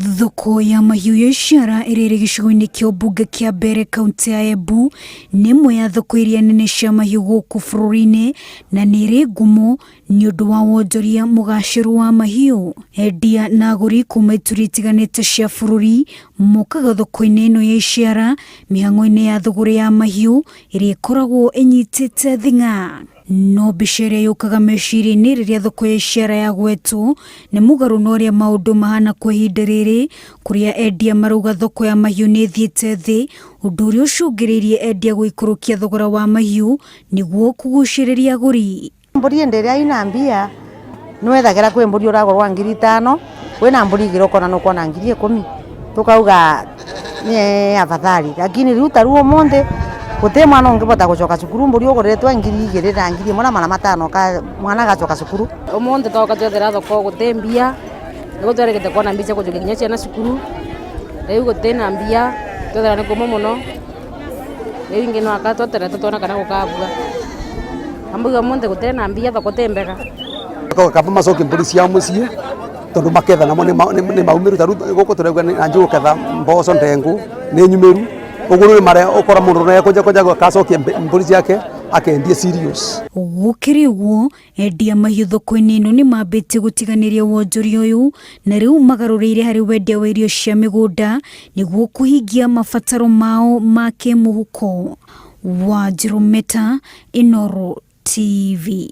Thoko ya mahiũ ya Ishiara ĩrĩa ĩrĩ gĩcigo-inĩ kĩa ũmbunge kĩa Mbeere kaunti ya Embu nĩ ĩmwe ya thoko iria nene cia mahiũ gũkũ bũrũri-inĩ na nĩ ĩrĩ ngumo nĩ ũndũ wa wonjoria mũgacĩru wa mahiũ. Endia na agũri kuma ituri itiganĩte cia bũrũri mokaga thoko-inĩ ĩno ya Ishiara mĩhang'o-inĩ ya thũgũrĩ ya mahiũ ĩrĩa ĩkoragwo ĩnyitĩte thing'a. No mbica ĩrĩa yũkaga meciria-inĩ rĩrĩa thoko ya Ishiara yagwetwo nĩ mũgarũ na ũrĩa maũndũ mahana kwa ihinda rĩrĩ, kũrĩa endia marauga thoko ya mahiũ nĩ ĩthiĩte thĩ, ũndũ ũrĩa ũcũngĩrĩirie endia gũikũrũkia thogora wa mahiũ nĩguo kũgucĩrĩria agũri. Mbũri ĩndĩ ĩrĩa ina mbia nĩwethagĩra kwĩ mbũri ũragũrwa ngiri itano kwĩna mbũri igĩrĩ ũkona nĩũkuona 10,000 tũkauga nĩ afadhali lakini rĩu ta rĩu ũmũthĩ gũtirĩ mwana ũngĩbota gũcoka cukuru mbũri ũgũrĩtwe 2000 na 1500 mwana agacoka cukuru. Ũmũthĩ twoka twethera thoko gũtĩ mbia nĩguo twerĩgĩte kuona mbia cia gũcokia nginya ciana cukuru rĩu gũtĩ na mbia twethera nĩ kũmũ mũno rĩu ingĩ no aka tweterete tuone kana gũkabua amauga ũmũthĩ gũtirĩ na mbia thoko ti mbega. Kaba macokie mbũri cia mũciĩ tondũ maketha namo nĩ maumĩru ta rĩu gũkũ tũrauga nanjĩ gũketha mboco ndengũ nĩ nyumĩru ũguo rĩu nĩ ũkora mũndũ nĩ ekũnja kũnja agacokia mbũri ciake akendie serious. Gũkĩrĩ ũguo, endia mahiũ thoko-inĩ ĩno nĩ mambĩtie gũtiganĩria wonjoria ũyũ na rĩu magarũrĩire harĩ wendia wa irio cia mĩgũnda nĩguo kũhingia mabataro mao ma kĩmũhuko. Wanjirũ Meta, Inooro TV.